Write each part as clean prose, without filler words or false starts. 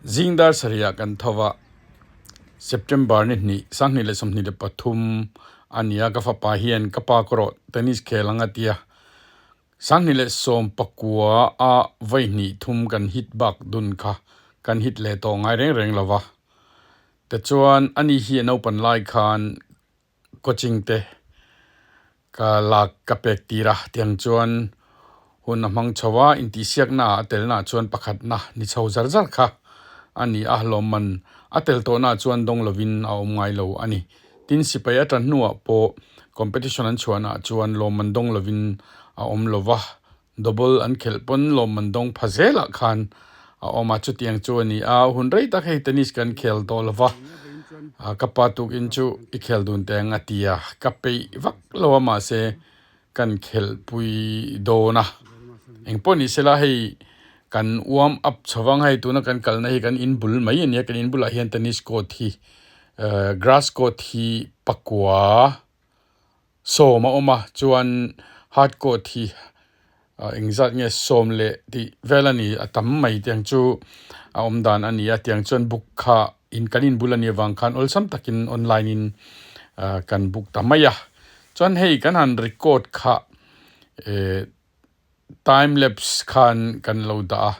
Zing dar sarihah kan tho a, September ni hnih, 2023 a ni a, ka fapa hian ka pa ka rawh tennis khel ang a ti a, 2019 a vawi hnih thum kan hit bak dun kha kan hit leh tawh ngai reng reng lo va. Tichuan ani hi a naupan lai khan coaching te ka lak ka pek tir a, tiang chuan hun a hmang chho a, intihsiakna ah a telna ah chuan pakhatna ni chho zar zar kha a ni a, lawmman a tel tawhna ah chuan dawng lovin a awm ngai lo a ni. Tin, sipai a tan hnuah pawh competition an chhuahna ah chuan lawmman dawng lovin a awm lo va, double an khelh pawn lawmman dawng pha zelah khan a awm a, chutiang chu a ni a, hun rei tak hei tennis kan khel tawh lo va, ka pa tukin chu i khel dun teh ang a ti a, ka peih vak lo a mahse kan khelhpui dawn a, engpawh ni sela hei kan warm up chho vang hei tuna kan kalna hi kan in bul mai a ni a, kan in bulah hian tennis court hi grass court hi pakua. Sawm a awm a, chuan hard court hi engzat nge sawm leh tih vel a ni, a tam mai tiang chu a awm dan a ni a, tiang chuan book kha in kan inbul a nih avang khan awlsam takin online in kan book ta mai a, chuan hei kan han record kha eh time lapse khan kan lo dah a,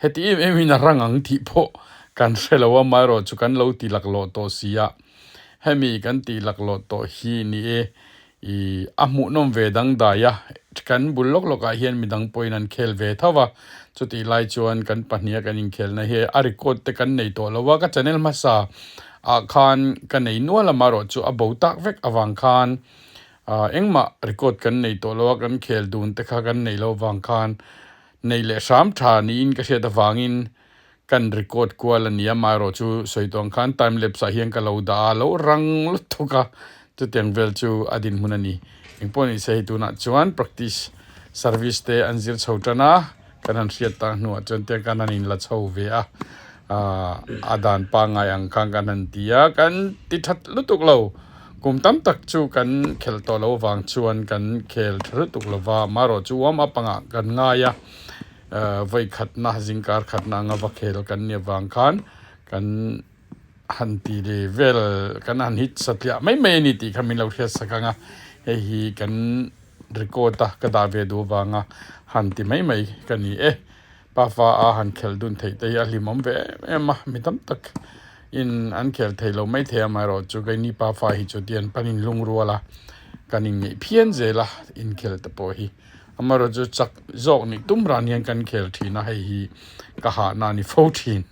heti em em in a rang ang tih pawh kan hre lo a, amaherawh chu kan lo ti laklawh tawh si a, hemi kan tih laklawh tawh hi ni e ih a hmuhnawm ve dangdai a, kan bul lawk lawk ah hian midang pawhin an khel ve tho a, chutih lai chuan kan pahnih a kan inkhelna hi a record te kan nei tawh lo a, ka channel hmasa ah khan ka nei nual a, amaherawh chu a bo tak vek avang khan. Ahh engmah record kan nei tawh lo a, kan khel dun te kha kan nei lo vang khan nei leh hram tha niin ka hriat avangin kan record kual a ni a, amaherawh chu sawi tawh ang khan time lapse ah hian ka lo dah a, lo rang lutuk a, chutiang vel chu a dinhmun a ni. Engpawh ni se hei tunah chuan practice service te an zir chho tan a, kan han hriat tak hnuah chuan tiang khan han inla chho ve a, ahh a dan pangngai ang khan kan han ti a, kan ti that lutuk lo. Kum tam tak chu kan khelh tawh loh avang chuan kan khel tha lutuk lo va, amaherawh chu warm up angah kan ngai a, vawi khatna zingkar khatna anga va khel kan nih avang khan kan han ti leh vel kan han hit satliah mai mai a ni tih kha min lo hriat sak ang a, hei hi kan record a ka dah ve duh avanga han ti mai mai ka ni e. Pafa a han khelh dun theih te hi a hlimawm ve em em a, mi tam tak in an khel thei lo mai thei a, amaherawh chu keini pafa hi chu tian pan in lungrual a, kan in ngeih phian zel a inkhel te pawh hi, amaherawh chu chak zawk nih tum ran hian kan khel thin a, hei hi ka hahna a ni fo thin,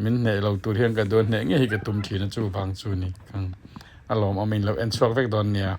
min hneh lo tur hian ka duan hneh ngei hi ka tum thin a chuvang chu ni a lawmawm in lo en chhuak vek dawn nia.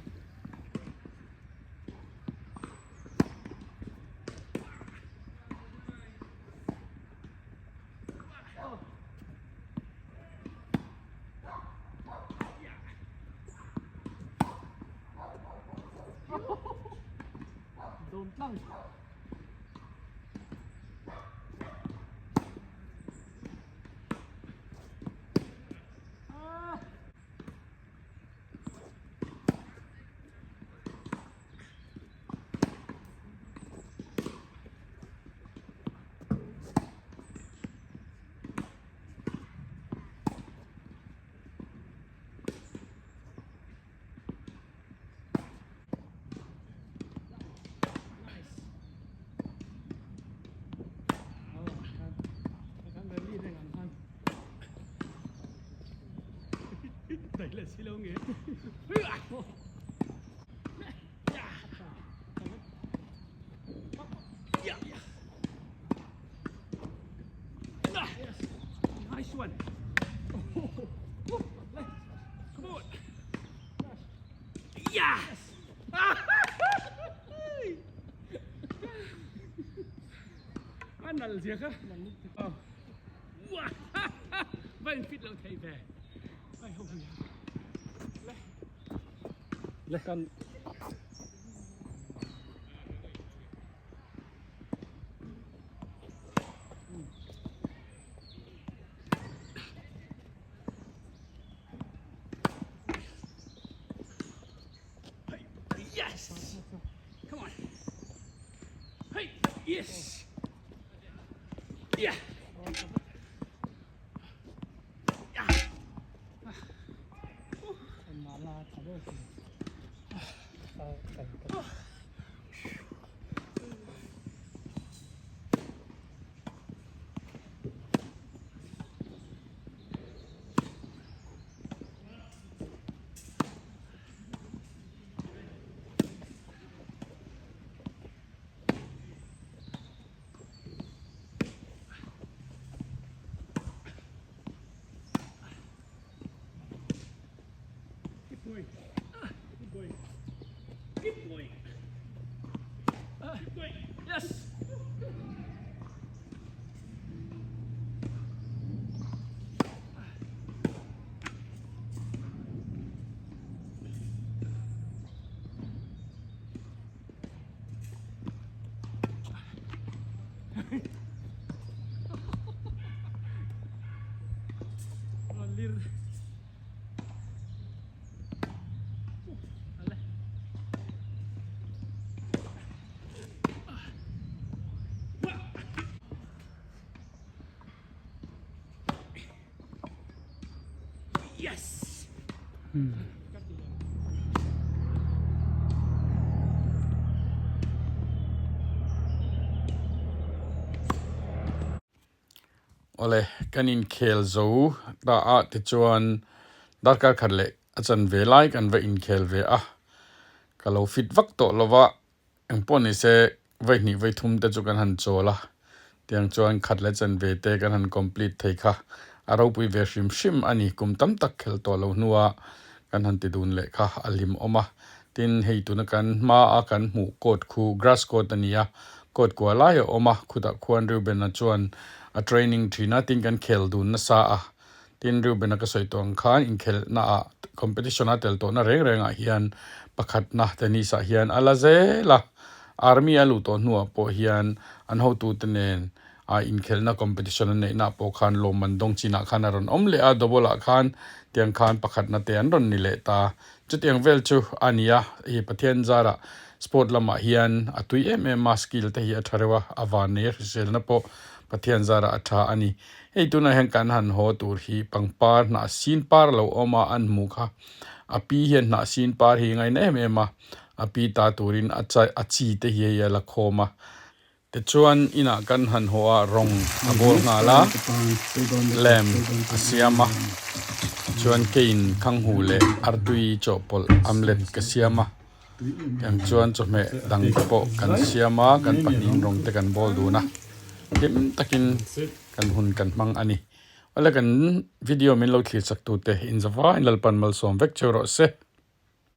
Yes! Come on. Hey! Yes! Yeah! Keep going. Keep going. Keep going. Keep going. Yes. Awle, kan inkhel zo ta a tichuan darkar khat leh a chanve lai kan va inkhel ve a, ka lo fit vak tawh lo va. Engpawh ni se vaihnih vaithum te chu kan han chawl a, tiang chuan khat leh chanve te kan han complete thei kha a ropui ve hrim hrim a ni. Kum tam tak khel tawh lo hnua kan han ti dun leh kha a hlim awm a. Tin, hei tuna kan hma a kan hmuh court khu grass court a ni a, court kua lai a awm a, khutah khuan Reuben-a chuan a training thin a, tin kan khel dun nasa a. Tin, Reuben-a ka sawi tawh ang khan inkhelhna ah competition a tel tawhna reng rengah hian pakhatna tennis ah hian a la zel a. Army a luh tawh hnuah pawh hian an hotute nen a inkhelhna competition an neihna ah pawh khan lawmman dawng chinah khan a rawn awm leh a, double ah khan tiang khan pakhatna te an rawn ni leh ta. Chutiang vel chu a ni a, hei Pathian zarah sport lamah hian a tui em em a, skill te hi a tha reuh a, a van nei a hriselna pawh Pathian zarah a tha a ni. Hei tunah hian kan han haw tur hi pangpar hnah sin par lo awm a an hmuh kha a pi hian hnah sin par hi ngaina em em a a pi ta turin a chai a chi te hi hei a la khawm a tichuan inah kan han haw a rawng a bawl nghal a lem a siam a chuan kein khanghu leh artui chawhpawlh amlet ka siam a. Tiang chuan chawhmeh dang te pawh kan siam a, kan pahnihin rawng te kan bawl dun a, hlim takin kan hun kan hmang a ni. Awle kan video min lo thlir chak tute inzavain Lalpan malsawm vek cheu rawh se.